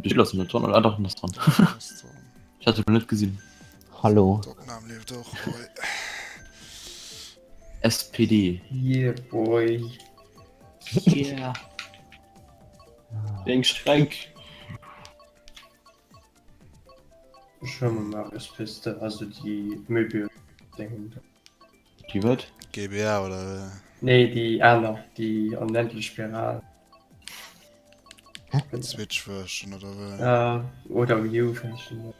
De Gilles ass net dran, oder? Ah dach, en ass dran. Ech hat en net gesinn. Hallo. D'Opnam leeft och, boy. SPD. Yeah boy. Yeah. Wéi eng Streck? Ech hu mer Marios Piste, also déi Möbius Ding. Déi wat? GBA oder wéi? Nee, déi aner, déi onendlech Spiral. Switch Version oder wéi? Ja, oder Wii U Version.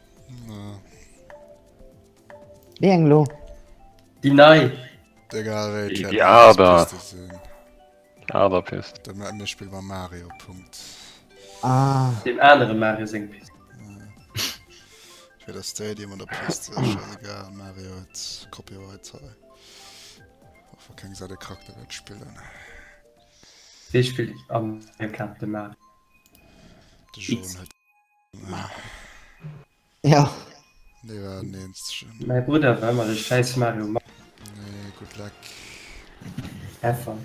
Ja. Wéi eng lo? Déi nei! Egal wéi, Déi- et déi wäert Marios Ader. Piste sinn. Aderpist. Da mä mir spille mam Mario, Punkt. Ah. Deem anere Mario seng Pist. Entweder Stadium oder Piste, scheißegal, Mario huet Copyright hei. Och wa keng Säit e Charakter wäert spillen. Wee spillt am Mario Kart de Mario? De Jean huet. Ja. Nee, war den eenzegen. Mäi Brudder war ëmmer de schäiss Mario Mann. Nee, good luck. Have fun.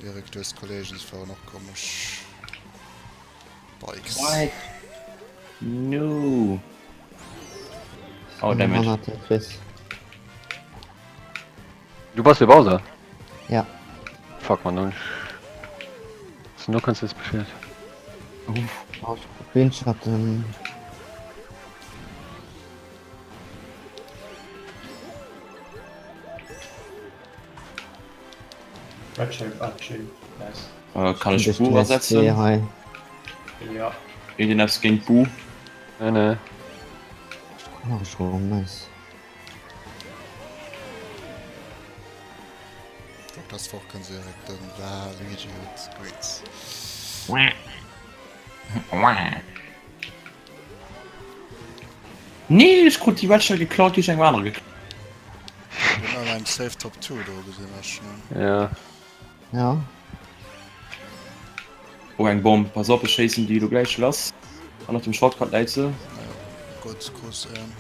Erik, du hues Kollegen, se fueren och komesch Bikes. What? No. Oh, damn it. Hannert der Chris. Du bass de Bowser? Ja. Fuck man, nun. So, nu kannst du jetzt Bescheid. Oh, Windschatten. Red Shape, ah, schön. Nice. Äh, kann ech Boo ersetzen? Hei. Ja. Irgend eppes géint Boo? Nee, nee. Mach ich rum, nice. Doch, das Woch können sie direkt den Waluigi huet Greats. Nee, ech krut déi Red Shell geklaut, déi ech engem anere geklaut. Mir hunn eng Safe Top 2 do gesinn ech ne. Ja. Ja. Oh eng Bomb, pass op ech schéissen déi elo gläich lass. An op dem Shortcut läit se. Ja, gutt, Kuss ähm.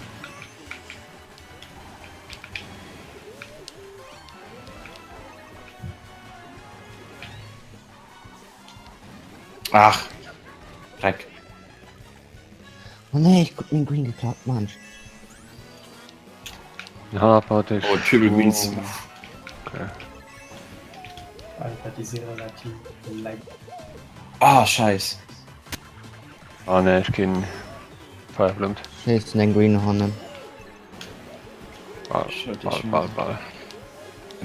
Ach, Dreck. Oh nee, ich krut meng Green geklaut, Mann. Ja, warte ich. Oh, Triple Greens. Okay. Alter, die sind relativ lag. Ah, scheiß. Ah ne, ich ginn Fire Blumt. Schéissen eng Green hannen. Ball, Ball, Ball, Ball.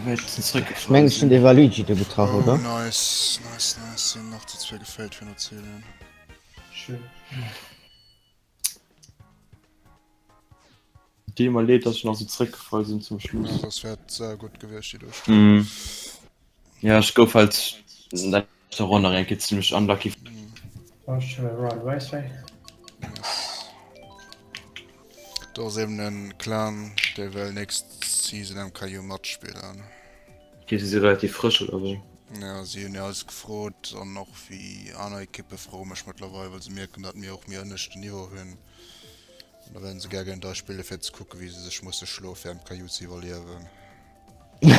Ech mengen ech hunn de Waluigi do getraff, Oh, oder? nice, nice, nice. Sinn nach zu zwee geféilt fir no Zielen. Schön. Deet mer leed, dass ech nach sou zréckgefall sinn zum Ja, Schluss. das wär sehr gutt gewiescht, déi do Stell. Mm. Ja, ech gouf halt an der leschter Ronn nach eng Kéier zimmlech unlucky. Oh, schön, Run Raceway. Nice. Do ass eben en Clan, dee well nächst Season MKU matspillen. Okay, si si relativ frësch oder wéi? Ja, si hunn jo eis gefrot an och wéi aner Ekippe froe mech mëttlerweil, well se mierken, datt mir och méi ënneschten Niveau hunn. An da wellen se gär géint eis spille fir ze kucke wéi se sech musse schloe fir MKU ze iwwerliewen. Ja,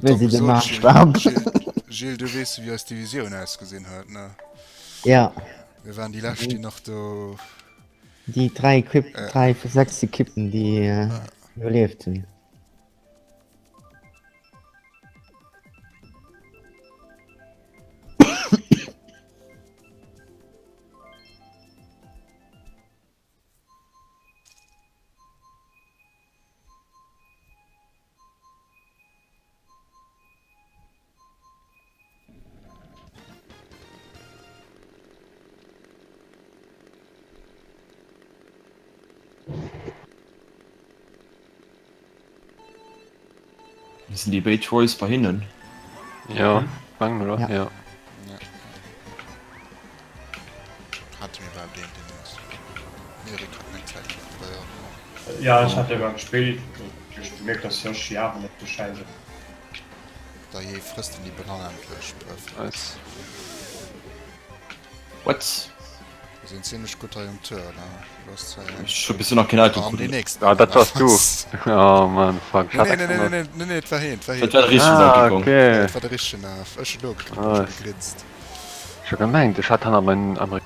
Wéi si de Maaschtap. Gilles, du weess wéi eis Divisioun ausgesinn huet, ne? Ja. Mir waren déi lescht, déi nach do. Déi 3 Equipe, 3 vu 6 Ekippen, déi iwwerlieft hunn. Sinn déi béid Troys bei hinnen? Ja, mengen oder? Ja. Ja. Ja. Hatte mir überhaupt een den Dings? Erik hat eng Zäit bei ja. Ja, ich hatte immer gespielt. Ich bemerkt, dass Yoshi aber nicht so scheiße. Da je frësst en déi Banann endlech. Perfekt. Nice. What? Mir sinn zimmlech gutt hei um Tour, ne? Du hast zwar eng. Ech hu bis elo nach keen Item An déi krut. nächst Ah, dat wars du. Oh Mann, fuck. Nee, nee, nee, nee, nee, nee, nee, et war heen, et war heen. Dat war de richtegen Ah, Donkey Kong. okay. Dat war de richtegen Af. Ech hunn elo Ah. gegrinst. Ech hu gemengt, ech hat hannert meinen Amerik.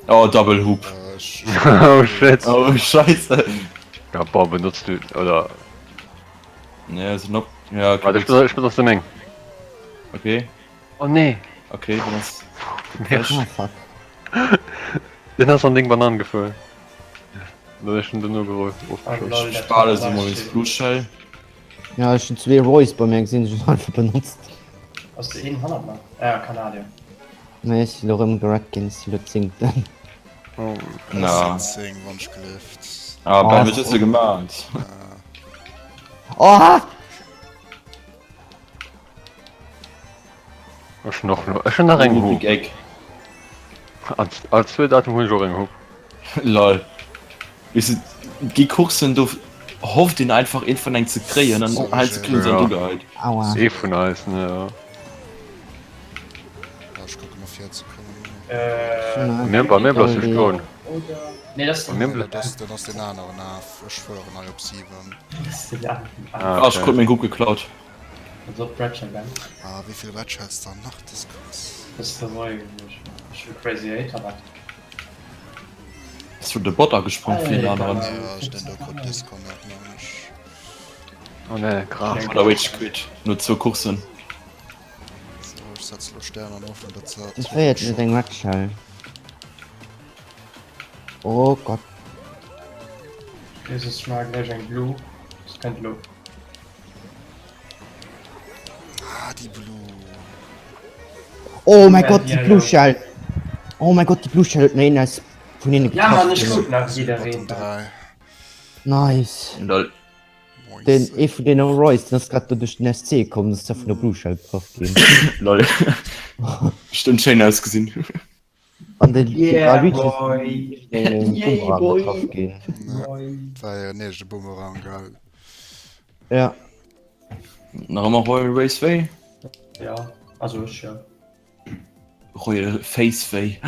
Oh, Double Hoop. Äh, ech- Oh shit. Oh, scheisse. Ja, boah, benutzt du, oder? Nee, sinn op. Ja, okay. Warte, ich benutze, ich benutze meng. Okay, Oh nee. okay, dann ass. Ah, fuck. Den ass an deng Banan gefuer. Dann ech den duerno geholl. Oh, Ofgeschoss. lol, dat Spale war si mol ins Blue Shell. Ja, ech hunn zwee Roys bei mir gesinn, ech hunn einfach benotzt. Ass de een hannert mer? Ah, Kanadier. Nee, ech si lo rëm gerackt ginn, ech si lo zéngten. Oh. Na. 10, wann ech gelift. Ah, Ben, Oh. wat hues du gemaat? Oh! Ech hunn och nach, ech hunn nach eng Hoop. Big Egg. Als, als zweet Item hunn ech och eng Hoop. Lol. Weess de, gi Coursen, do hofft een einfach een vun eng ze kréien an hei ze kritt een se an Ja. ugehäit. Aua. Ee vun eis, ne, ja. Ah, ech kucke mol vir ze kommen. Äh, Mir, bei mir bleifs du stoen. Oder. Nee, das ist Bei mir Nee, ble dat ass, dat ass den aneren Af. Ech fueren hei op 7. Das ist den anderen. Ah, Ah, ech okay. krut meng Hoop geklaut. Also Red Shell Ben. Ah, wéi vill Red Shells dann nach dës Course? Das ist der Roy. Ich will Crazy 8, aber. Ass vun de Bot agesprong fir den aneren. Ja, ech den do krut Disconnect, mengen ech. Oh ne, Graf. Oder Rage Quit. No zwou Coursen. So, ech setz lo Stern an hoffen, dat se. Das wär jetzt net eng Red Shell. Oh Gott. Das ist mal gleich eng Blue. Das könnte lo. Ah, déi Blue. Oh mein Gott, déi Blue Shell! Oh mein Gott, déi Blue Shell huet mir een aus vun hinne Ja, Mann, ech getraff. kuck nach jiddereen. Bottom 3. Nice. Lol. Den ee vun deene Roys, den ass grad do duerch den SC komm, ass da vun der Blue Shell getraff ginn. Lol. Bestimmt schéin ausgesinn. An den Yeah, Luigi boy. ass Yeah, boy. getraff ginn. Boy. War jo nees e Boomerang, gell? Ja. Nach ëmmer Royal Raceway? Ja, also ech jo. Royal Faceway.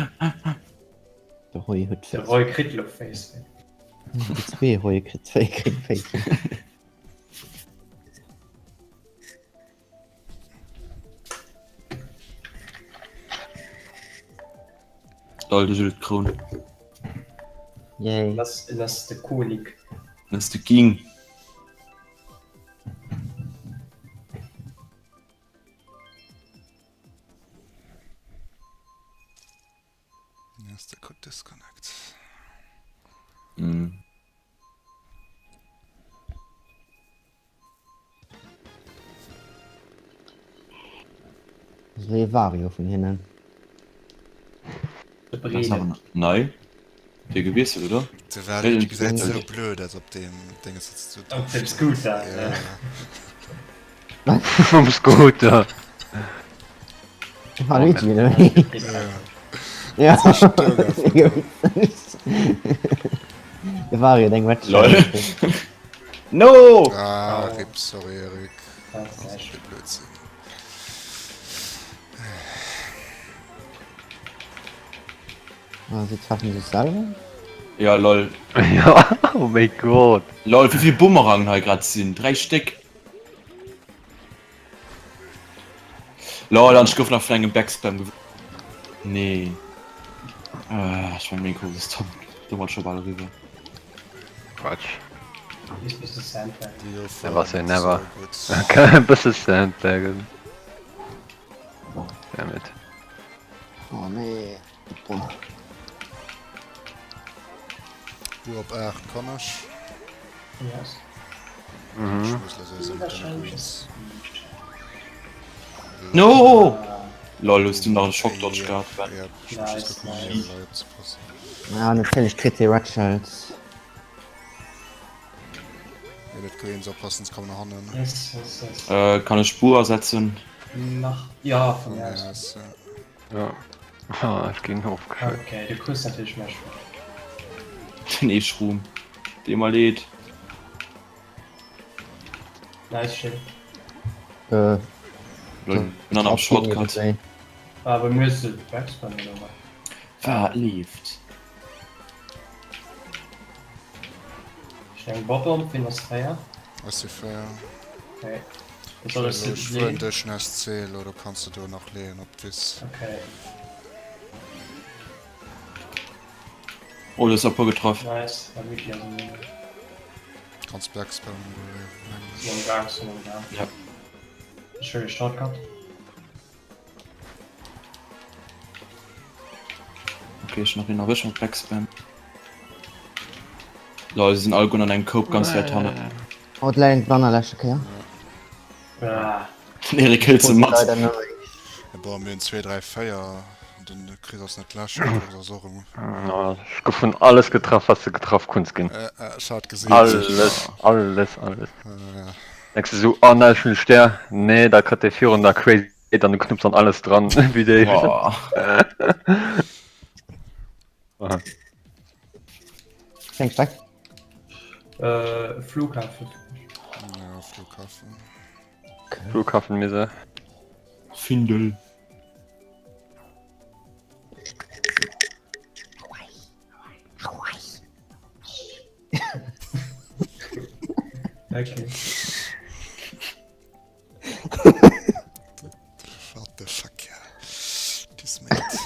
De Roy huet De Roy kritt lo Faceway. Déi zwee Roye kritt kritt Faceway. Lol, de Jules d'Kroun. Yay. Das, das ist de Konik. Das ist de King. Yes, de Code Disconnect. Mm. Das war Vario vun hinnen. Nei Dir gewiesselt oder? De Wario gesäit sou blöd aus op deem Dénges Op dem Scooter Ja. Um Scooter. Waluigi oder wéi? Ja. De Vario deng Red Lol. No! Ah, rip, sorry Eric. Das ist Blödsinn. Ah, sie treffen sich selber? Ja, lol. Ja, oh mein Gott. Lol, wie viel Bumerang hei grad sinn? 3 Stéck. Lol, an ech gouf nach vun engem Backspam gew. Nee. Ah, ech meng, meng Kurve ass domat scho bal eriwwer. Quatsch. Ist bësse Sandbag. Never say never. Okay, bësse Sandbaggen. Damn it. Oh nee. Boah. Du op 8 kann ech. Yes. Mhm. Ech muss lo sowieso mat den Greens. No! Lol, hues du nach en Shock Dodge gehabt, Ben? Ja, ech muss just kucken, Nice, fir nice. hei opzepassen. Ja, natierlech kritt dee Red Shells. Ja, dat Greens oppassen, se kommen no hannen. Yes, yes, yes. Äh, kann ech Spuer ersetzen? Nach, ja, vun mir aus. Yes, ja. Ja. Ah, ech ginn ofgeschalt. Okay, du kriss natierlech méi Schwung. Den Eeschruum. Deet mer leed. Nice, schéin. Äh, Lol, bin an am Shortcut. Ah, bei mir ist de Backspam oder wat? Wat leeft? Ech eng Bottom, wien ass 4? Ech si 4. Okay. Dann soll ech se Ech fueren leen. duerch den SC elo, do kanns de do nach leeën op d'Wiss. Okay. Oh, du hues e puer getraff. Nice, der Micky ass am Gaang. Kanns Backspammen elo leeën, mengen Sinn am ech. Gaang, sinn am Gaang. Ja. Ech huele Shortcut. Okay, ech nach een erwëscht mat Backspam. Lol, se sinn alleguer an engem Koup ganz wäit hannen. Oh, et läit eng Banner leschte Kéier. Ah. Den Erik hëlt se mat. Leider nëmme Ja, bon, mir hunn 2, 3, 4. Den Chris ass net lescht, den Chris ass och um. Ech gouf vun alles getraff, wat s de getraff kunns ginn. Ech hat gesinn. Alles, alles, alles. Denks de sou, oh nei, ech hunn e Stär. Nee, da kritt dee virun der Crazy Eight an du knupps an alles dran, wéi déi. Oh. Eng Streck. Äh, Flughafen. Ja, Flughafen. Flughafen Mise. Findel. Okay. What the fuck, ja. This mate.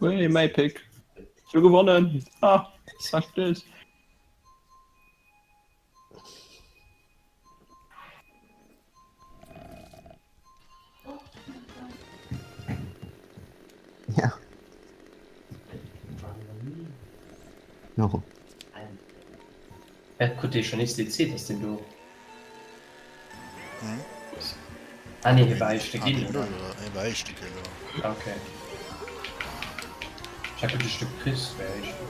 Hey, mäi Pick. Ech hu gewonnen. Ah, das war blöd. Ja. No. Wat krut dee schon nees déi dass den do Hm? Ah nee, hie war éischte Ah, ginn, den oder? Null, oder? Hie war éischte ginn, ja. Okay. Ech hat geduecht de Chris wär éischte.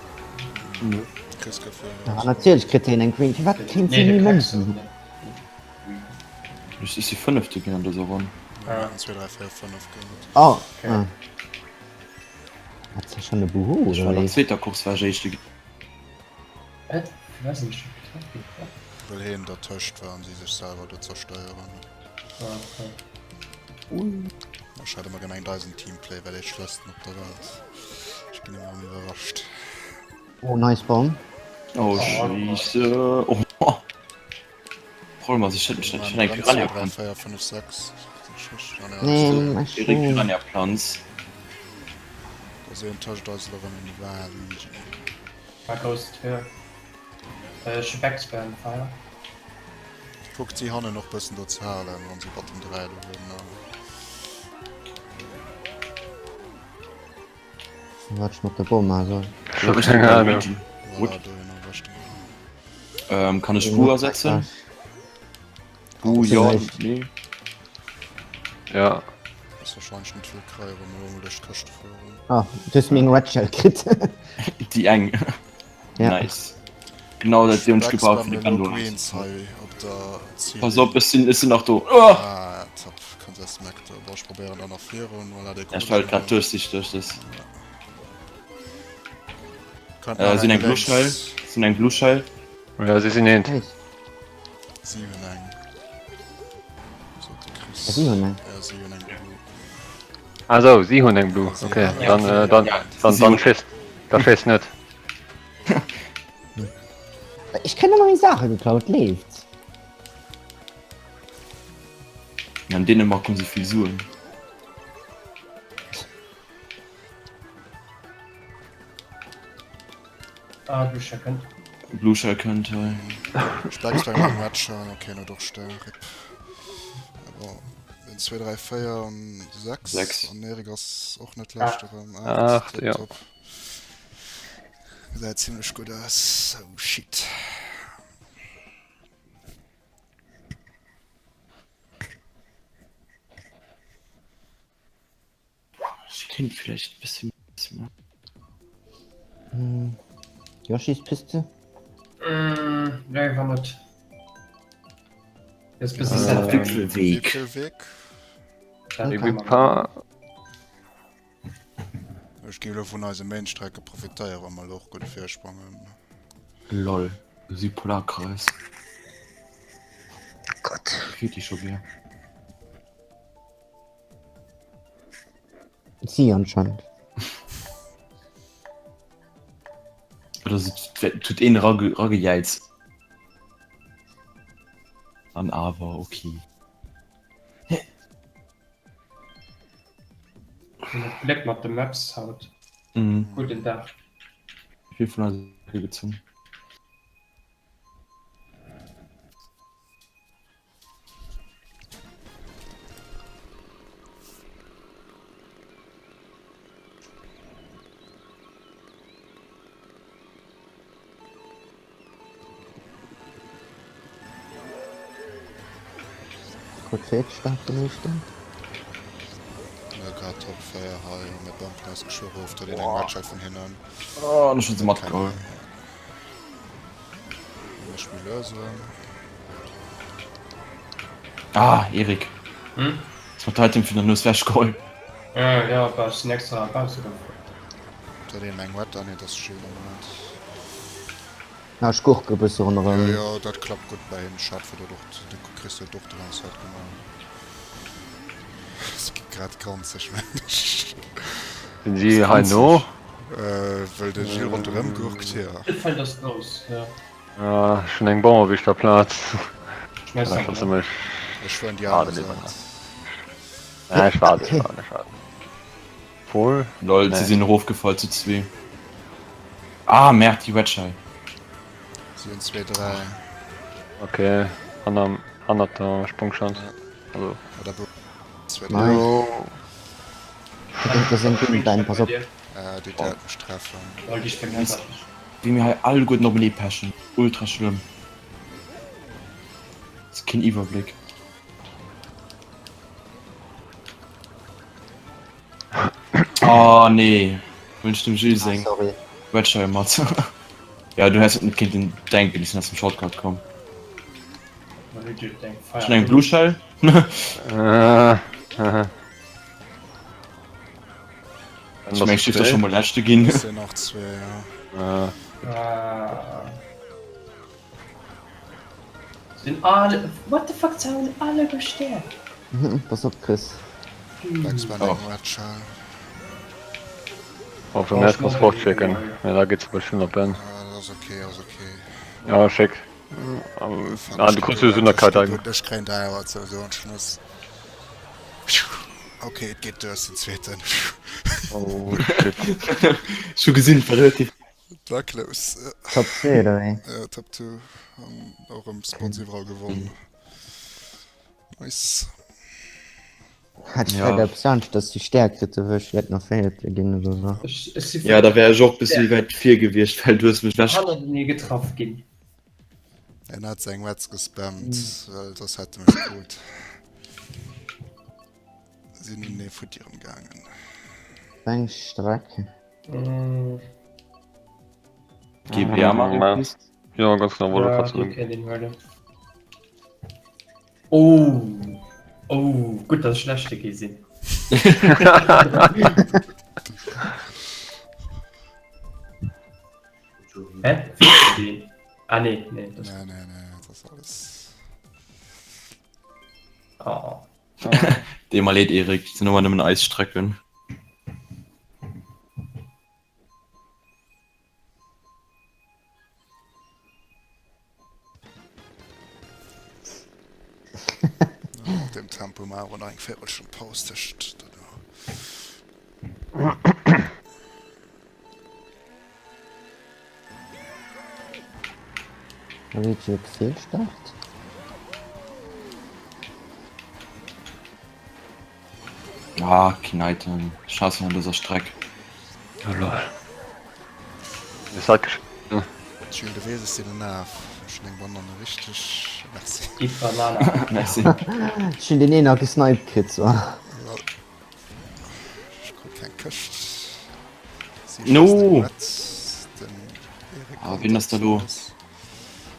Nö. Chris gouf jo. Ja, natierlech kritt hien eng Green. Firwat kéint Nee, si de méi Klex Mënzen? net. Ech si fënnefte ginn an dëser Ronn. Ja. 1, 2, 3, 4, 5 ginn. Oh, Okay. ah. Hat se schon e Buhu Ech war oder an der wéi? zweeter Course war ech éischte ginn. Wat? Firwat sinn ech getraff ginn? Well hien dertëscht war an si sech selwer do zerstéieren. Ah, okay. Ech hat ëmmer gemengt eisen Teamplay wär dee schlëmmsten op der Welt. Ech ginn ëmmer erëm iwwerrascht. Oh, nice Bomb. Oh, Scheiße. Oh. Problem ass, ech hätt ech hätt eng Piranha 3, Plant. 4, 5, 6. Nee, ech Erik schon. Piranha Plants. Da sinn tëscht eis elo erëm en Waluigi. War grouss Tür. Ech hu Backspam Fire. Kuckt si hannen och bëssen do ze halen, wann si Bottom 3 do hunn. Wat ech mat der Bomm maache soll. Ech hu keng Ahnung. Voilà, dohinner richteg. Ähm, kann ech Bu ersetzen? Bu, ja, nee. Ja. Ass wahrscheinlech net vill kréien, wa mer elo mol duerch d'Këscht fueren. Ah, du hues mir eng Red Shell kritt. Déi eng. Ja. Nice. Genau dat déi hunn ech gebraucht fir de Elo Gondola. Greens hei op der Ziel. Pass op, ech sinn, ech sinn nach do. Oh! Ah, top. Kanns eis Mac do. Bon, ech probéieren dann nach virun. Voilà, dee Ech war grad duerchsichteg, das. Könnt Äh, nach sinn eng eng Blue Shell. lénks. Sinn eng Blue Shell. Ja, si sinn eent. Nice. Si hunn eng. Sot de Chris. Ja, si hunn eng. Ja, si hunn eng Blue. Ah sou, si hunn eng Blue. Si Okay, hunn eng. dann, äh, dann, Ja, dann, si dann hunn- schéisst, da schéisst net. Ech kréien ëmmer meng Saache geklaut, leeft. An Dänemark hunn se vill Suen. Ah, Blue Shell kënnt. Blue Shell kënnt, hei. Speckst eng mam Red Shell, okay, no doch Stär, rip. Bon, 1, 2, 3, 4 an 6. 6. An Erik ass och net lescht erëm. 8, 8, ja. Top. Gesäit zimmlech gutt aus. Oh shit. Ech kéint vläicht e bëssi méi maachen. Hm. Yoshis Piste? Mm, nee, war net. Jetzt bist du Äh, set. Wipfelweg. Wipfelweg. Irgendwie paar. Ech géif elo vun eise Mainstrecke profitéieren, wa mer elo och gudde Virsprong hunn. Lol, de Südpolarkreis. Gott. Kritt déi scho gär. Si anscheinend. Oder se tut een ragejäizt. An awer okay. Gléck mat de Maps haut. Mhm. Gudden Dag. Vill vun eis gezunn. Gutt Fehlstart gemeescht. Mir grad Top 4 hei a mir bumpen eis geschwë erof, do deet eng Red Shell vun hinnen. Oh, an ech hunn se matgeholl. Mech méi lues un. Ah, Erik. Hm? Ass mat der Item vun der Nues wechgeholl. Ja, ja, bah, ech sinn extra bausse gefuer. Do deet eng Red, ah nee, dat ass Gilles am Moment. Na, ech gurke e bësse Jo, ronderëm. jo, dat klappt gutt bei him. Schad fir dat och, de Chris huet och déi ganz Zäit gemaach. Se gi grad granzeg, mengen ech. Sinn si hei no? Well de Gilles ronderëm gurkt, jo. Dat Feld ass grouss, jo. Ah, ech hunn eng Bom op éischter Plaz. Schmeiss Dat eng ass ran. zimmlech. Ech fueren déi Ah, aner den Iwwergang. Säit. Ah, ech waarden, ech waarden, ech waarden. Voll? Lol, Nee. sie sinn erofgefall zu zwee. Ah, Merde, déi Wedge hei. Si hunn zwee, dräi. Okay, hanner, hannert der Sprungschanz. Also. Oder bo zwee, dräi. Nice. Jo. Dat ass eng gutt Dein, pass op. Äh, déi wäert mech treffen. Lol, déi spréngt einfach. Wéi mir hei alleguerten openee pechen. Ultra schlëmm. Ass keen Iwwerbléck. Oh nee, wënsch dem Gilles seng Ah, sorry. Wedge mat. Ja, du häss et net kinnten denken, déi sinn aus dem Shortcut komm. Schon eng Blue Shell? Ech meng, ech schon mol leschte ginn. Es sinn nach zwee, ja. Sinn alle, what the fuck, se hunn alle gestäerkt. Pass op Chris. Backspin Oh. eng Red Shell. Op dem Netz kanns fortschécken, mä da geet se bestëmmt op Ben. Ah, dat ass okay, ass okay. Ja, schéck. Ah, du kanns jo Undercut Ech Ech kréien 3 Auer zou, sou an Schluss. Okay, et geet duer, ech sinn Zweeten. Oh shit. Ech hu gesinn, et war relativ. Et war close. Top 2 oder wéi? Ja, Top 2. An och erëm Spots iwwerall gewonnen. Nice. Hat ech Ja. vläit eppes anescht, dass déi Stär kritt, da wär ech vläit nach Véierte ginn oder sou. Ech, ech si Ja, da wär ech och bis méi wäit vir gewiescht, well du hues mech wech. hannertenee getraff ginn. En hat seng Reds gespammt, well soss hätt e mech geholt. Sinn un ee futti erëm gaangen. Eng Streck. GBA Mario Pist. Ja, ganz genau, wollte Ja, grad du soen. kennt den Hölle. Oh, oh, gutt, dass ech Leschte gi sinn. Hä? Wéi deen? Ah, nee, nee, das. Nee, nee, nee, dat ass alles. Oh. Deet mer leed Erik, et sinn ëmmer nëmmen eis Strecken. Op deem Tempo maache mer nach eng Véirelstonn Paus tëscht duerno. Luigi op Feelstart. Ah, keen Item. Ech haassen an dëser Streck. Oh lol. Is dat geschéien? Jules, du weess, ech sinn en Af. Ech hunn eng Bananne richteg. Merci. Eat banana. Merci. Ech hunn deen een nach gesniped kritt zwar. Lol. Ech krut keng Këscht. Si No! schéisst eng Red. Den Erik Ah, kommt wien ass da do? raus.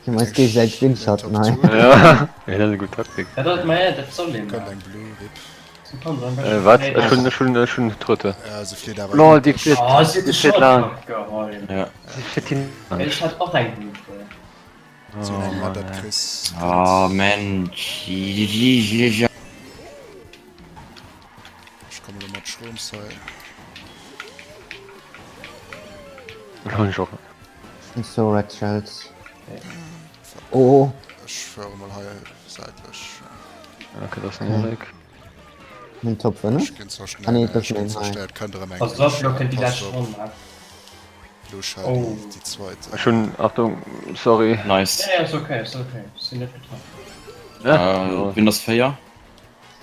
Mir eis géigesäiteg Windschatten hei. Ja, dat ass eng gutt Taktik. Ja, dat, ma ja, dat soll een Kënnt maachen. eng Blue, rip. Äh, wat? Ech hunn, ech hunn, ech hunn Trëtte. Ja, se flitt awer. Lol, déi flitt, Oh, si huet déi de flitt laang. Shortcut geholl. Ja. Si flitt hin. Ech hat och eng Hupe. Si hunn eng Oh mat Mann, dat ey. Chris. Oh Mensch. Ech komme lo mat Schroms hei. Lo hunn ech och. So Red Shells. Oh. Ech fuere mol hei säitlech. Okay, dat ass den Erik. Min Top 5? Ech ginn zwar Ah, schnell, nee, das ech ginn ist zwar mein schnell, et kënnt erëm eng Pass op, lo kënnt déi Passt lescht op, Ronn, ne? Lo schalt Oh. déi déi zweit. Ech hunn, Achtung, sorry. Nice. Nee, ass okay, ass okay. Ech sinn net betraff. Ja, Äh, lol. wien ass 4?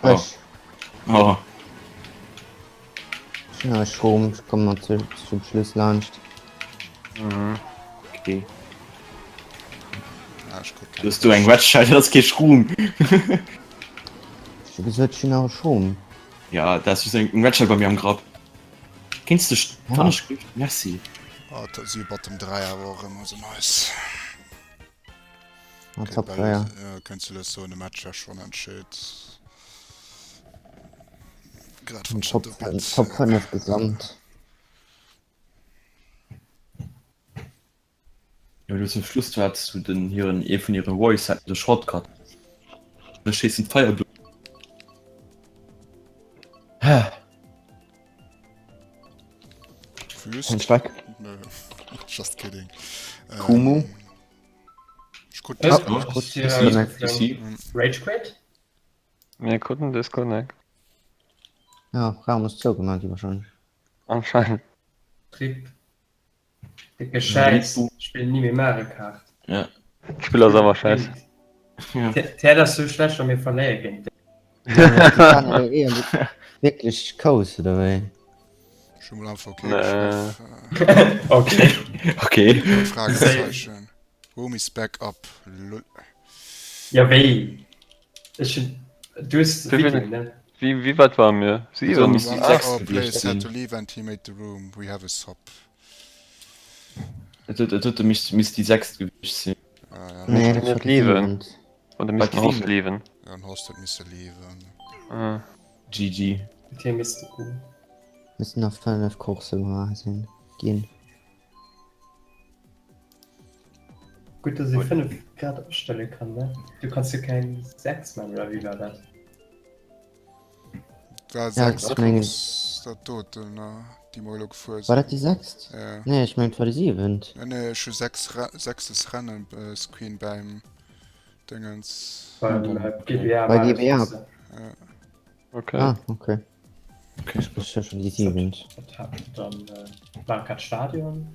Oh. Ech. Oh. Ech hunn nach e Schrom, ech kommen nach zu, zum Schluss laanscht. Mhm. Okay. Ah, ech krut Du hast du eng Red Shell, dat ass kee Schroom. Ech hu gesot, ech hunn nach e Schrom. Ja, da ass just eng Red Shell bei mir am Grapp. Kéints de Ja. wann ech géif? Merci. Oh, da si Bottom 3 awer och ëmmer sou nice. Ah, Okay, Top bal, 3, ja. ja, kënns du lech soen, de Match war schonn entscheet. Grad vun Top, Shadowbit. Top 5 gesamt. Jo, du zum Schluss du hattest du den hiren ee vun hire Voice hat de Shortcut. Da schéissen d'Feier du. Füßt? Kein Schreck. Nö. Just kidding. Kumu? Ähm, ich krut Ah, Disconnect. Disconnect. Rage Quit? Mir kruten Disconnect. Ja, Raum ass zougemaach gi wahrscheinlech. Anscheinend. Trip. Dicke Schäiss. Ich spill ni méi Mario Kart. Ja. D'Spill ass awer schäiss. Ja. D'Häert ass sou schlecht, wa mir verléiere géint déi. Wierklech Kous oder wéi? Ech hu mol einfach okay Nee. geschriff. Okay. Okay. Äh, Fragezeichen. Room is back up. Lull. Ja wéi? Ech hunn du hues Wéi Video, vill- ne? Wéi, wéi wat ware mir? 7? Misst One déi of sechst our gewiescht players had sinn. to leave and he made the room. We have a sub. Et huet, et huet misst, misst déi sechst gewiescht sinn. Ah, ja. Nee, Misst dat war net déi leaven. siwent. Oder misst den Wat Host leaven? Ja, den Host huet misse leaven. Ah. GG. Okay, misst du. Müssen nach 5 Course gemaach sinn ginn. Gutt, dass ee 5 Grad astelle kann, ne? Du kanns jo keng 6 man, oder wéi war dat? War Ja, 6 ech mengen- Course, dat doten, ne? Déi mer elo gefuer War dat sinn. déi sechst? Ja. Nee, ech mengen et war déi siwent. Nee, nee, ech hu 6 Re sechstes Rennen äh, Screen beim Dingens. Beim GBA. Bei GBA. Ja. Okay. Ah, okay. Okay. Das ist ja schon die siwent. Wat hat dann äh, Mario Kart Stadion,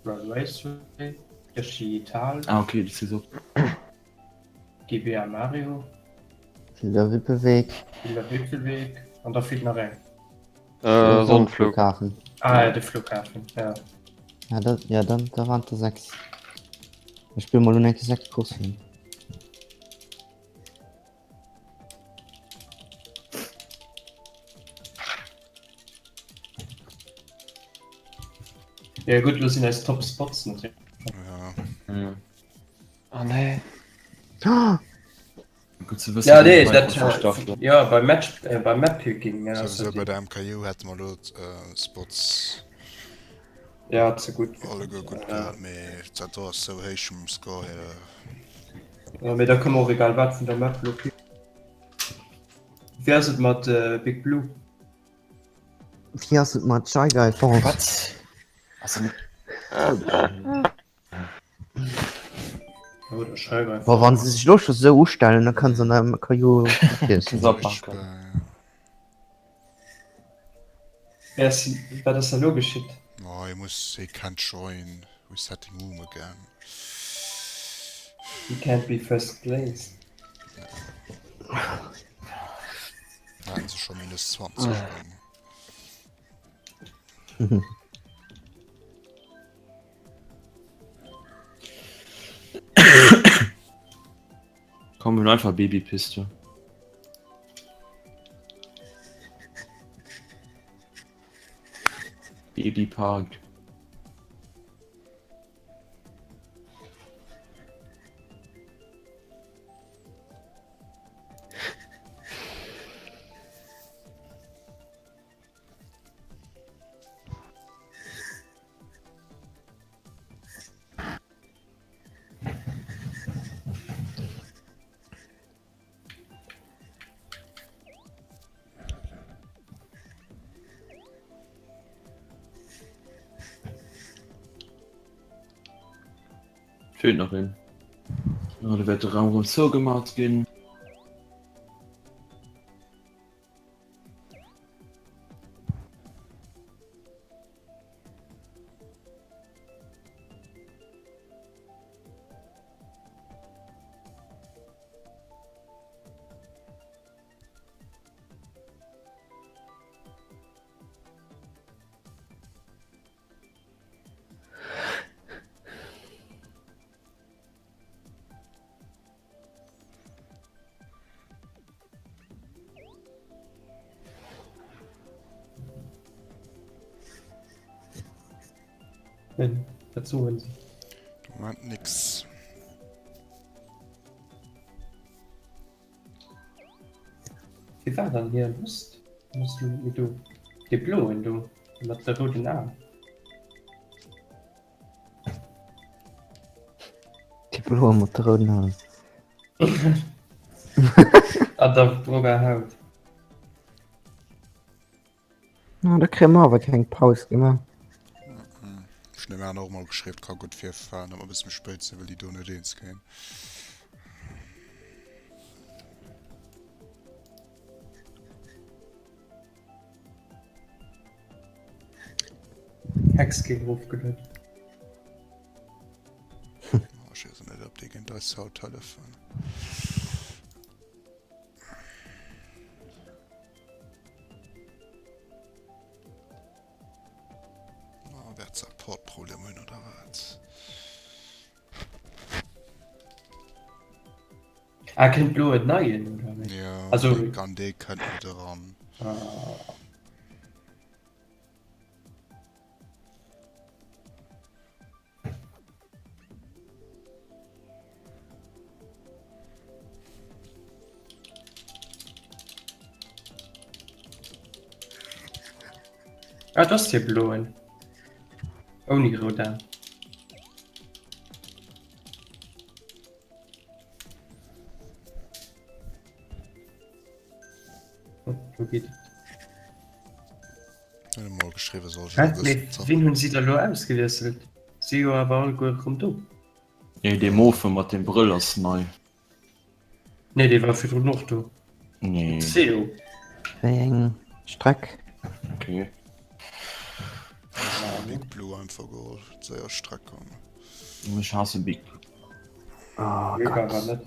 Road Raceway, Yoshi Tal, Ah, okay, déi Saison. GBA Mario, Wilder Wippeweg. Wilder Wipfelweg an da feelt nach eng. Äh, Sonnenflug. Flughafen. Ah ja, de Flughafen, ja. Ja, da, ja dann, da waren der 6. Ich spiele mal nur enke 6 Coursen. Ja gutt, lo sinn eis Top Spots natierlech. Ja. Mhm. Oh nee. Ah! Gutt ze wëssen. Ja, nee, bei dat, grousser Staffel. ja, beim Match, äh, beim Map Picking, ja, Souwisou bei der MKU hätte mer elo d'Spots ja, ze gutt. alleguer gutt gehat, mee dat do ass sou héich vum Score hier. Ja, mee da kënne mer och egal wat vun der Map elo picken. Wéi ass et mat Big Blue? Wéi ass et mat Shy Guy Falls? Wat? Ass en. Oder schreif einfach. Boah, wann se sech lo scho sou ustellen, da kann se an der MKU vergiessen. So packen. Wer ass, wat ass da lo geschitt? Oh, he muss, he can't join, resetting room again. He can't be first place. Da haten se scho minus 20 Sprong. Komm, wir hunn einfach Babypiste. Babypark. Feelt nach een. Ah, da wäert de Raum rëm zougemat ginn. Wat soen se? Moment nix. Wie war dann hier Lust? Muss du de bloen do mat de rouden Aen. Déi bloe mat de rouden Aen. An der bronger Haut. Na, da kréie mer awer keng Paus gemaach. Ech hunn dem Erna och mol geschriwwen, ka gutt virfalen, datt mer e bësse méi spéit sinn, well déi do net eens ginn. Hex géif erofgelueden. Ech weess net, ob déi géint eis haut hëllefen. Oh, wäert Support-Problem hunn oder wat? Ah, kënnt lo en neien oder wéi? Ja, Also- dee kann, dee kënnt net eran. Ah. Ah, dat ass dee bloen. Ouni rout Aen. Oh, do geet et. Hun emol geschriwwen soll Hä? Mee wien hunn si da lo ausgewiesselt? Si jo awer alleguer rëm do. Nee, dee Mofe mat dem Brëll ass nei. Nee, dee war virdrun och do. Nee. Seo. Wéi eng Streck? Okay. Big Blue einfach geholl, séier Streck an. Ech haasse Big Blue. Oh Mega Gott. war net.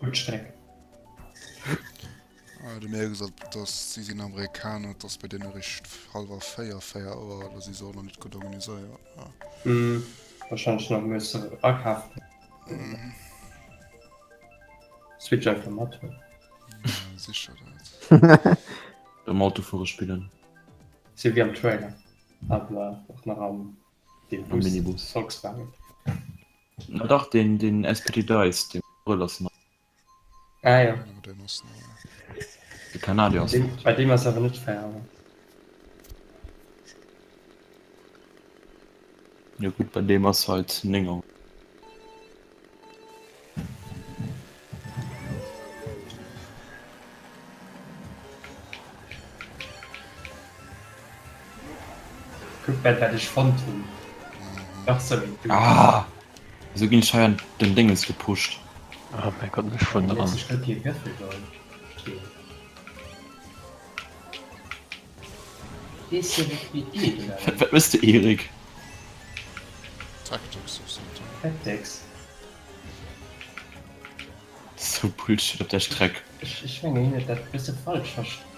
Gutt Streck. Ah, de mir gesot, dass si sinn Amerikaner, dass bei deene eréischt hallwer 4, 4 Auer, da si se och nach net gutt organiséiert. Ja. Mm, wahrscheinlech nach musse akafen. Switch einfach mat huelen. Ja, sicher dat. Beim Autofuere spillen. Si wéi am Trailer, awer och nach am deem Am Bus, Minibus. Volkswagen. Na dach, deen, deen SPT Dice, dee Brëll ass nei. Ah ja. Ja, deen ass nei. De Kanadier ass Deem, fort. bei deem ass awer net fair. Awer. Jo gutt, bei deem ass halt 9 Auer. Kuck Ben wat ech fonnt hunn. Nach sou een Dude. Ah! Wéisou ginn ech hei an den Déngens gepusht? Oh mäi Gott, ech fueren Huet dran. sech gëtt kee Würfel geholl. Weess jo net wéi et geet oder wéi? Wat mëss de Erik? Tactics of something. Tactics. Sou Bullshit op der Streck. Ech mengen hien huet dat bësse falsch verstanen.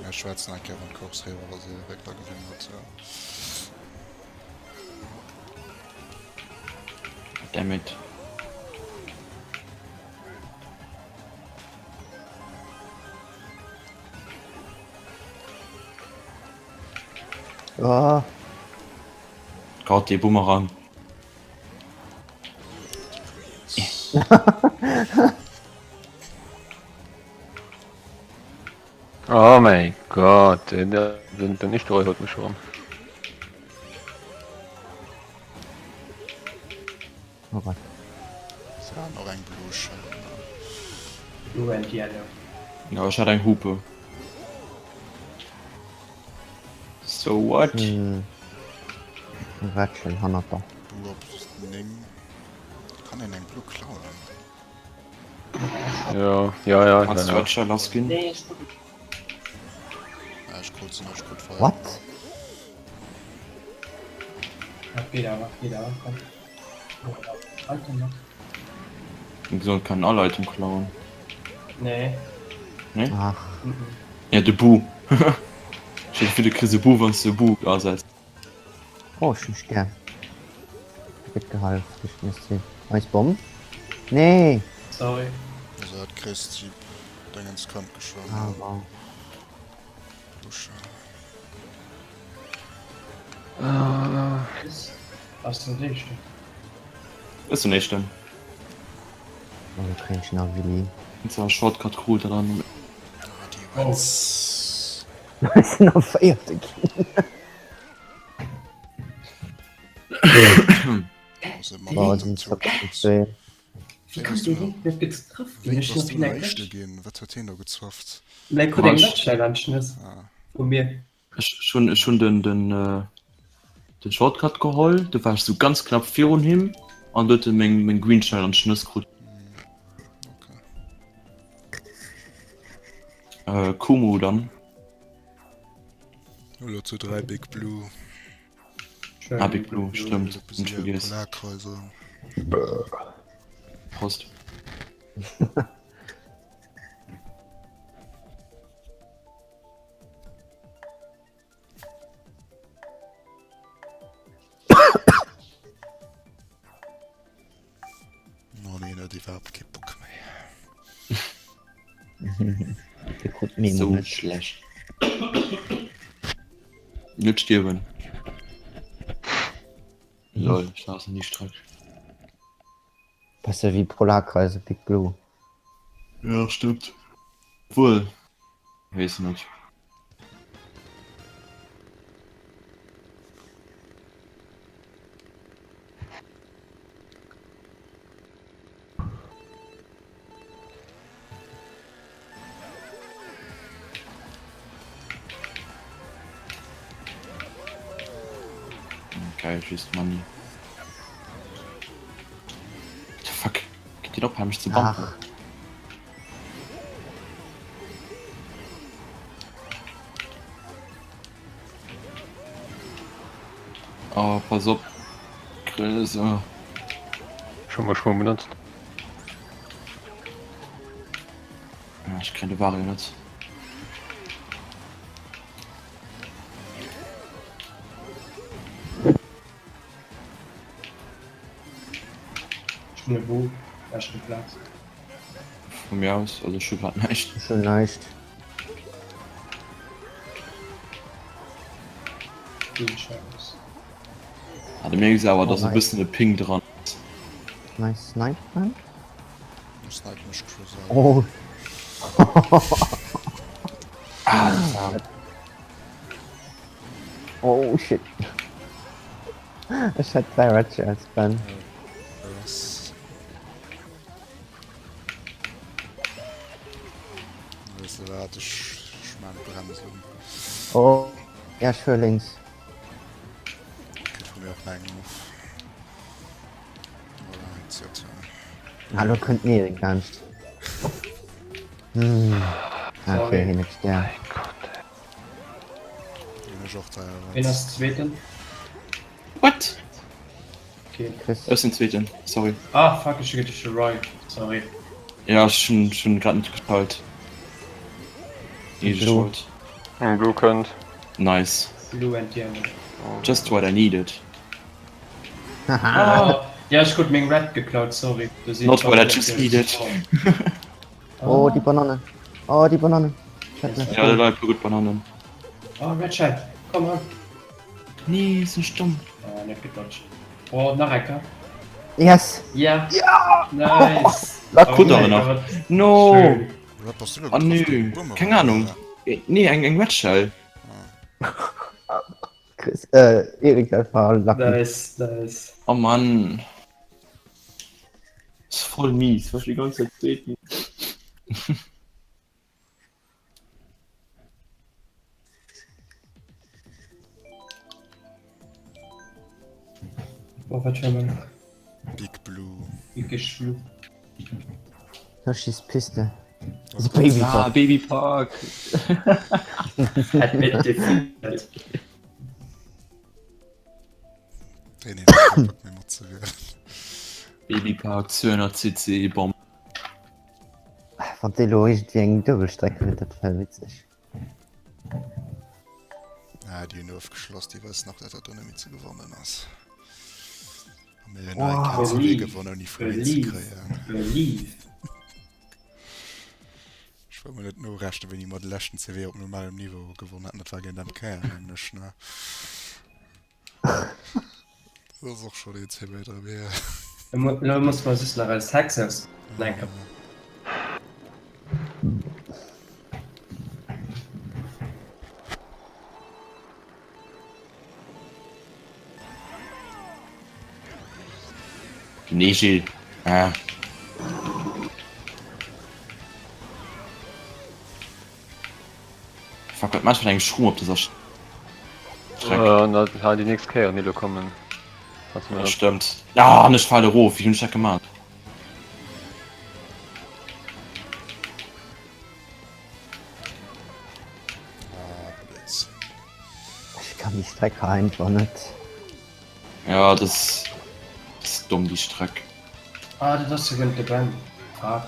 Mir schwätzen eng Kéier wann d'Course eriwwer ass, ier Erik da gewinn huet. Damn it. Oh. Gott, dee Bumerang. Oh mein Gott, den, den, den Ichteroi holt mech erëm. Oh Gott. Se hat och eng blo Schëll. Blue and yellow. Ja, ech hat eng Hupe. So what? Hm. Rätschel hannert der. Blue op 9. Kann een eng Blue klauen? Ja, ja, ja. Kannst ja, du ja. Rätschel lass ginn? Nee, ech Ja, ech krut se, ech krut Feier. What? Wat geet awer, geet awer, komm. Item nach. Wieso kann alle Item klauen? Nee. Nee? Ach. Mhm. Ja, de Bu. Stell dir vir, du kriss e Bu, wann s de e Bu asetz. Oh, ech hunn Stär. Gëtt gehalf duerch den SC. Eis Bomm? Nee! Sorry. Also hat Chris die Dingens kannt geschwommen. Ah, wow. Dusche. Ass den éischten. Ass den éischten. Oh, do kréien ech nach Willi. Zwar Shortcut krut er dann. Ah, die Wets. Oh. Sinn am véierte ginn. Oh, den Zock Wéi kann dee Link net getraff ginn? Wéi Ech bass hunn du eng Éischte ginn? Wat huet heen do gezwafft? Mä krut eng Matchline an d'Schnëss vu mir. Ech hunn ech hunn den den den Shortcut geholl, du war ech sou ganz knapp virun him an du huet en meng meng Green Shell an d'Schnëss krut. Okay. Äh Kumu dann. Elo zu 3 Big Blue. Ah, Big Blue, stimmt. Nicht vergessen. Polarkreise. Prost. Oh nee, dat iwwerhaapt kee Bock méi. Dir krut d'Memo So net. schlecht. Net stierwen. Lol, ich war nie Streck. Besser wéi Polarkreise Big Blue. Ja, stimmt. Obwohl. Wees net. Geil, just Money. What the fuck? Geht den op, mech ze bumpen? Ach. Oh, pass op. Chris, oh. Schon mal schon benutzt. Ja, ich kenne Vario net. Ech hunn e Bug, leschte Plaz. Vu mir aus, also ech hu grad näischt. Ech hunn näischt. Green Shells. Ah, du mierks awer, Oh, dass e nice. bëssen e Ping dran ass. Nice snipe, man. Snipe mech Chris an. Oh. Ah, das war Oh shit. Ech hat 3 Red Shells, Ben. Was? Weißt du wat, ech ech maan d'Bremsung. Oh, ja ech fuer lénks. Kritt vu mir och nach eng of. Voilà, jetzt your turn. Ah, lo kënnt den Erik laanscht. Hm. Ah, okay, hien huet Stär. Hun ech och teilweis. Ween ass Zweeten? What? Okay. Chris. Ech sinn Zweeten, sorry. Ah fuck, ech hu geduecht de Roy. Sorry. Ja, ech hunn ech hunn grad net geschalt. Eege Blue. Schold. Eng Blue kënnt. Nice. Blue and yellow. Just what I needed. Haha. Oh, ja ech krut meng Red geklaut, sorry. Do sinn Not what I just needed. Oh, déi Banane. Oh, déi Banane. Ja, da leie puer gutt Bananen. Oh, Red Shell, komm ran. Nee, sinn ech domm. Ah, net gedodged. Oh, nach eng Kar. Yes! Ja! Nice! Wat krut Oh der mein nach? Gott. No! Schön. Wat bass du da Ah getroffen? nö, Boomerang, keng Ahnung. oder? Nee, eng eng Red Shell. Chris, äh, Erik, dat war lucky. Nice, nice. Oh Mann. Ass voll mies, war schon die ganze Zeit zweeten. Oh, wat fir eng? Big Blue. Big Blue. Yoshi's Piste. The Baby Ah, Park. Baby Park. Admit defeat. Deen een huet kee Bock méi matzewielen. Baby Park 200 cc Bomb. Wann déi elo iergendwéi eng Duebelstreck huet, dat wär witzeg. Ah, déi hunn ofgeschloss, déi wëssen och, datt dat do net méi ze gewannen ass. A mir hunn nach eng Kéier CW gewonnen, ouni vun een ze kréien. Believe. Ech wëll mol net norechnen, wéini mer de leschten CW op normalem Niveau gewonnen haten. Dat war géint MK nämlech, ne? Dat ass och schonn een CW drëm hier. Elo musse mer just nach eis Hex aus enker. Nee Gilles. Ah. Fuck, wat maacht ech mat engem Schroom op dëser Streck? Äh, na, ha, déi nächst Kéier, déi lo kommen. Kannst du mir Dat dat. stëmmt. Ah, an ech fale erof. Wéi hunn ech dat gemaach? Ah, Blödsinn. Ech kann déi Streck hei einfach net. Ja, das ist dumm, déi Streck. Ah, dat ass jo géint de Ben. Fuck.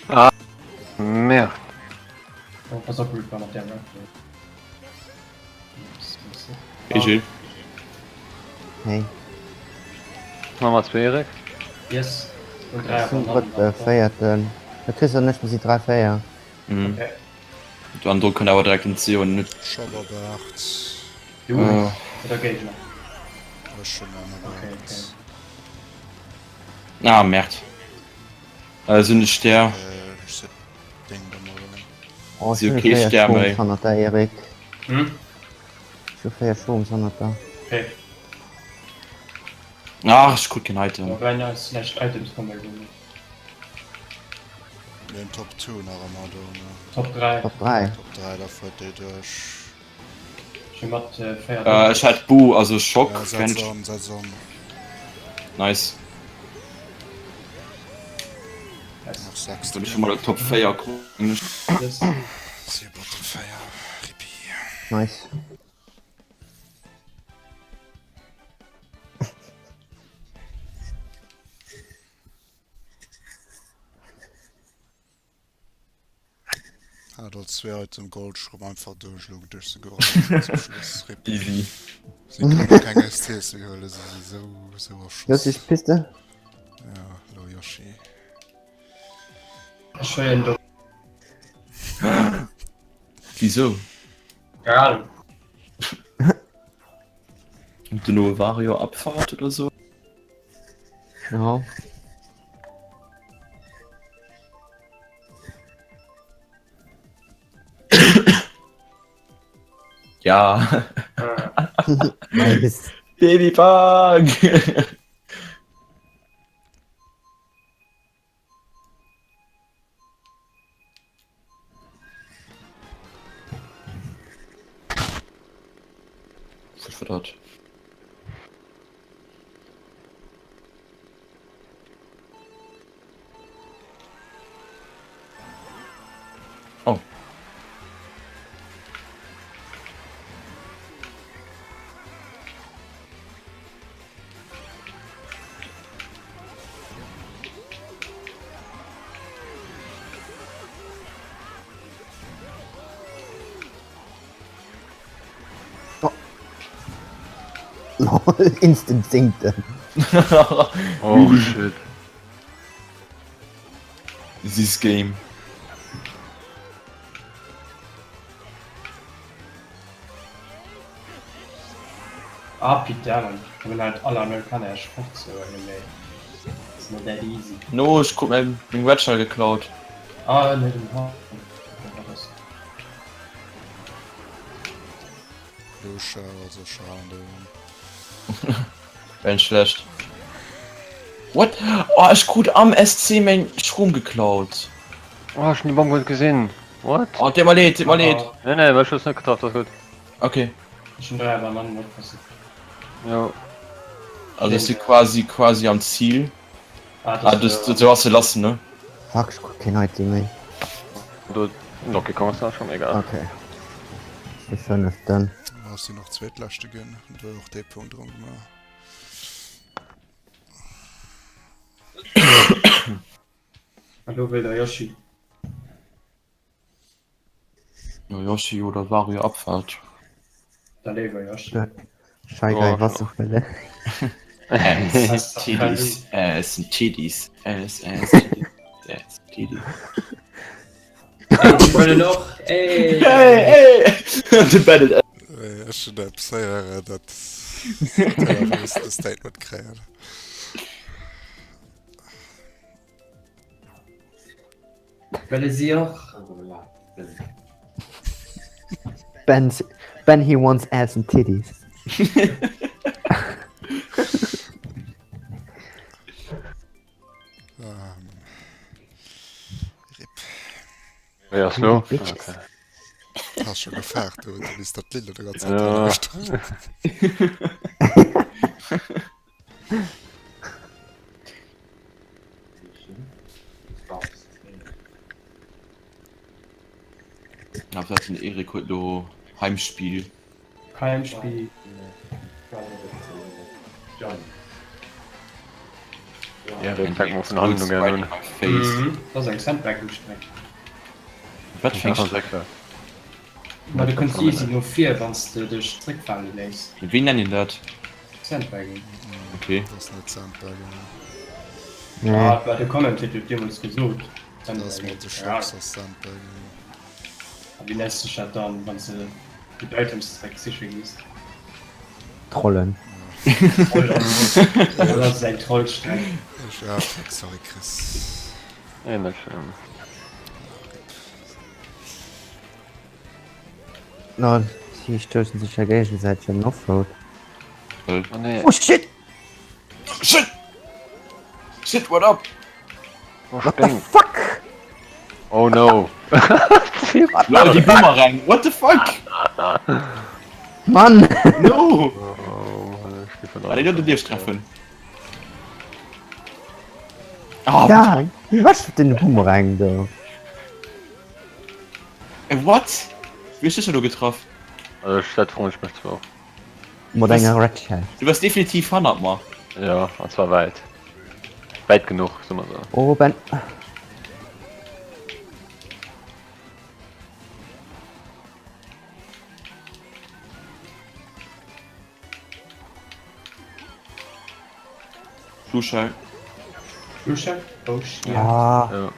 Ah, merde. Oh, pass op, Reaper, mat där Map. Hey Gilles. Hey. Nummer 2, Erik. Yes. Und Ech sinn drëtte, véierten. De Chris an ech, mir si 3, 4. Mhm. Okay. An do kënnt awer direkt den C un net. Scho op 8. Du Äh. oder Géigner? Ech hunn an op Okay, 8. okay. Ah, Merd. Äh, sinn ech der. Äh, ech sinn deng da mol an. Oh, ech Si hunn okay 4 Stär méi. Schwongs hannert der, Erik. Hm? Ech hu 4 Schwongs hannert der. Okay. Ach, ech krut keen Item. Noch rein als schlecht Items kommen wir. Mir hunn Top 2 nach ëmmer do, ne? Top 3. Top 3. Top 3, da fuert déi duerch. Ech hu mat 4. Äh, ech hat Bu, also Schock. Ja, setz an, setz an. Nice. Nach 6. Dann ech mal Top 4 kommen. Yes. Si Bottom 4. Rippi. Nice. Hat als zwee Item Goldschrumm einfach duerch elo duerch se gerannt zum Schluss. Rip. Easy. Si kënnen keng STs méi huelen, se si sou sou erschoss. Yoshi Piste? Ja, lo Yoshi. Ech huelen do. Wieso? Keine Ahnung. Und den Vario Abfahrt oder so? Ja. Ja. Nice. Baby Park! Was war dat? Oh. Lol, instant sinkt en. Oh shit. This game. Ah, Pete Dammon. Kommen halt alle Amerikaner erst fort so anyway. It's not that easy. No, ech krut mäin meng Red Shell geklaut. Ah, ne, den Horn. Blue Shell, also Schalen do. Wär nicht schlecht. What? Oh, ech krut am SC meng Schroom geklaut. Oh, ech hun déi Bomb guer net gesinn. What? Oh, deet mer leed, deet mer leed. Nee, nee, well ech hues net getraff, dat ass gutt. Okay. Ech hunn 3 Banannen oppassen. Jo. Also ech si quasi quasi am Ziel. Ah, Ah, du, du, du hast se lassen, ne? Fuck, ech krut keen Item méi. Do Donkey Kong ass nach schon egal. Okay. De fënneften. Ass si nach zweetleschte ginn, huet och dee Punkt erëm gemaach. Hallo wëll der Yoshi. Jo, Yoshi oder Wario Abfahrt. Da léiwer Yoshi. Shy Guy Wasserfälle. S Titties, S Titties, S S Titties, S Titties. Ey, déi wëllen och. Ey! Hey, hey! De Bennett. Ech hunn eppes héieren, dat dat muss de Statement kréien. Wëlle si och. Ben's, Ben he wants ass and titties. Ähm, Rip. Wéi ass lo? Bitches. Okay. Hast schon gefaart, du, du bist dat Lille de ganze Ja. Zeit. Ja, dat den Erik huet lo Heimspiel. Heimspiel. Erik, fängt mal vun hannen un gär un. Face. Mhm. Dat ass eng Sandbagging-Streck. Wat fir eng Streck? Ma du kënns easy no vir, wann s de dech zréckfale léiss. Wéi nennen een dat? Sandbagging. Okay. Dat ass net Sandbagging. Nee. Ah, war de Commentator huet deemools gesot. Dat ass mat de Ja. Shops ass Sandbagging. A wéi nenns dech dat dann, wann s de déi Items zeréck siche gees? Trollen. Trollen. Dat ass eng Trollstreck. Ech, ah, fuck, sorry Chris. Nee, net schlëmm. No, si stoussen sech ja géigesäiteg an den Offroad. Oh nee. Oh shit! Shit! Shit, what up? Oh, What the stinkt. fuck? Oh no. Lol, déi Boomerang, what the fuck? Mann! No! Oh, Mann, ech gi Ah, déi verdammt. huet den Dierf treffen. Ah, Ja, was mit den Boomerang do? Ey, what? Wéi hues du dech elo getraff? Also ech dat froen ech mech zwar och. Mat enger Red Shell. Du wars definitiv hannert mer. Jo, an zwar wäit. Wäit genuch, soe mer sou. Oh Ben. Blue Shell. Blue Shell? Oh shit. Ah. Ja.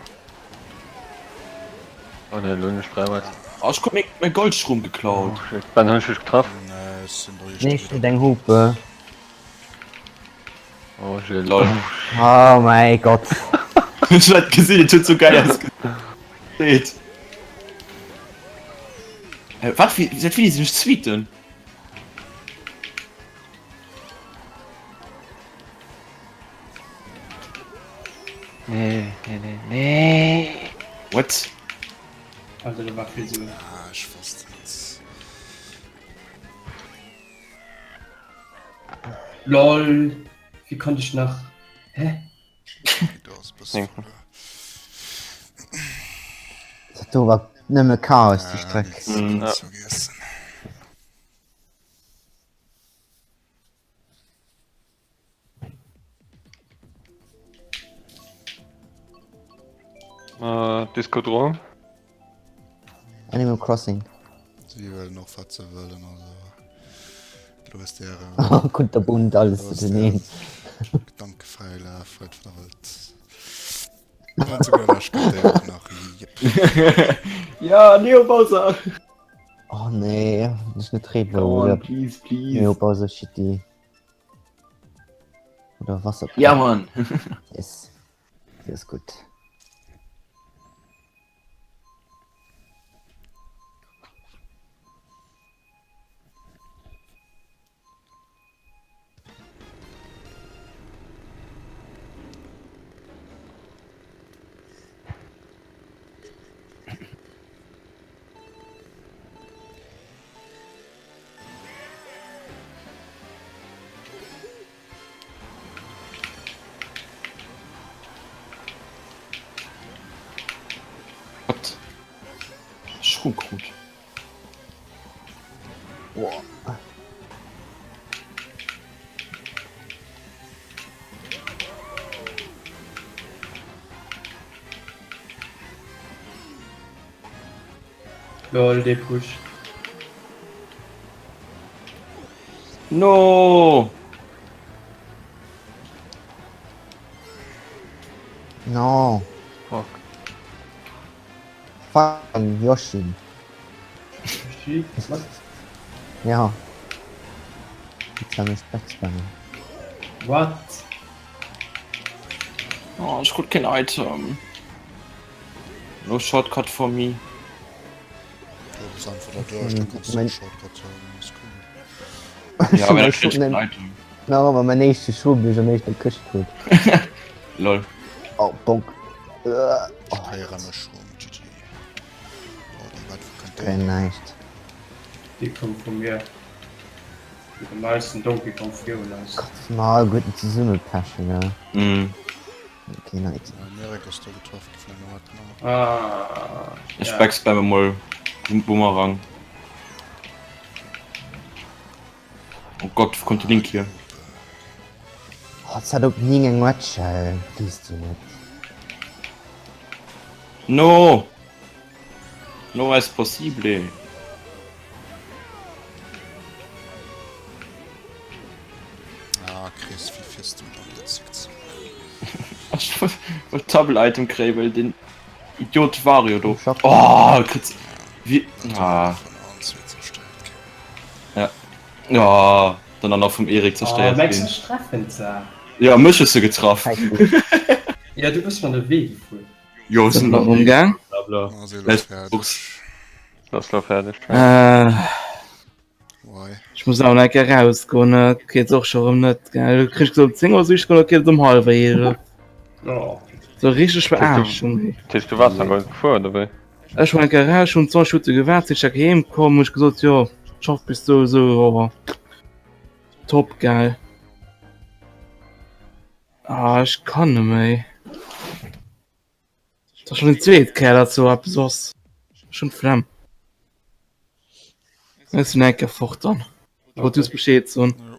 Oh ne, lo hunn ech 3 wat. Oh, ech krut meng, mäi Goldschrumm geklaut. Oh shit. Ben, hunn ech dech getraff? Nee, ech sinn der Nee, éischter ech eng Hupe. Oh Gilles. Lol. Oh mäi Gott. Ech hat gesinn, et huet sou geil ausgesinn. Äh, wat fir, seit wéini sinn ech Zweeten? Nee, nee, nee, nee. What? Alter, do war vill Suen. Ah, ech wosst et. LOL, wéi konnt ech nach, hä? Do ass e bësse verluer. Dat do war nëmme Chaos, déi Streck. Ah, ganz vergessen. Äh, Discodrom. Animal Crossing. Si wëllen och wat se wëllen, also lo ass der äh, Kunterbunt alles lo ass zuteneen. der Gedanke fräi laf, wat der wëllt. An zu gudder Lescht kënnt déi och nach. Jep. Ja, Neo Bowser! Oh nee, ech net Red Come Bull on, oder please, please. Neo Bowser City. Oder Wasser. Ja, Mann! Yes. Das ist gut. Schroom krut. Lol, dee Push. No! No. Fuck. Fucking Yoshi. Yoshi? What? Ja. Jetzt haben wir Backspammen. What? Oh, ech krut keen Item. No shortcut for me. Du bist einfach da duerch, da kannst du Shortcut haben. Ist cool. Ja, aber da krieg ich kein Item. Nach ëmmer mein éischte Schub duerch an éischter Këscht krut. Lol. Oh, bonk. Oh, Heiere Schrom, GG. Oh, déi wat wou kënnt déi? Kein näischt. Déi koum vu mir. Den neisten Donkey Kong virun eis. Gott, ma alleguerten zesumme pechen, gell? Mm. Okay, nice. Amerika ass do getraff gi vun enger Weapon. Ah, Ech ja. backspamme mol den Boomerang. Oh Gott, wo kommt de Link hier? Oh, es hat op 9 eng Red Shell. Liest du net. No! No es possible. Ah, Chris, wéi fiers du dann dat Zickzack? Ech wollt Double Item kréien, well den Idiot Wario do. Schock. Oh, kritt wie ah. Vun allen zwee zerstéiert ginn. Ja. Ja, dann dann nach vum Erik Oh, zerstéiert mengst ginn. du ech treffen ze? Ja, mech hues du getraff. Ja, du bist von der Wee gefuer. Jo, Sind sinn wir rumgaang? Blabla. Ah, si elo Let's fäerdeg. Das lo fäerdeg. Äh, Why? ech muss awer nach eng Kéier rausgoen, et geet och scho rëm net, gell. Du kriss gesot um 10 Auer soll ech goen, da geet et um hallwer 11. Oh. Sou richteg Verarschung, ey. Dat heescht, du waars nach gar net gefuer, oder wéi? Ech war eng Kéier raus, ech hunn 20 Minutte gewaart, sinn ech da heem komm, hunn ech gesot, jo, schaff bis sou esou, awer top, gell. Ah, ech kann net méi. Dat ass schon déi zweet Kéier, dat sou eppes ass. Ech hunn d'Flemm. Ech sinn eng Kéier fort dann. Wollt just Bescheed soen. Jo.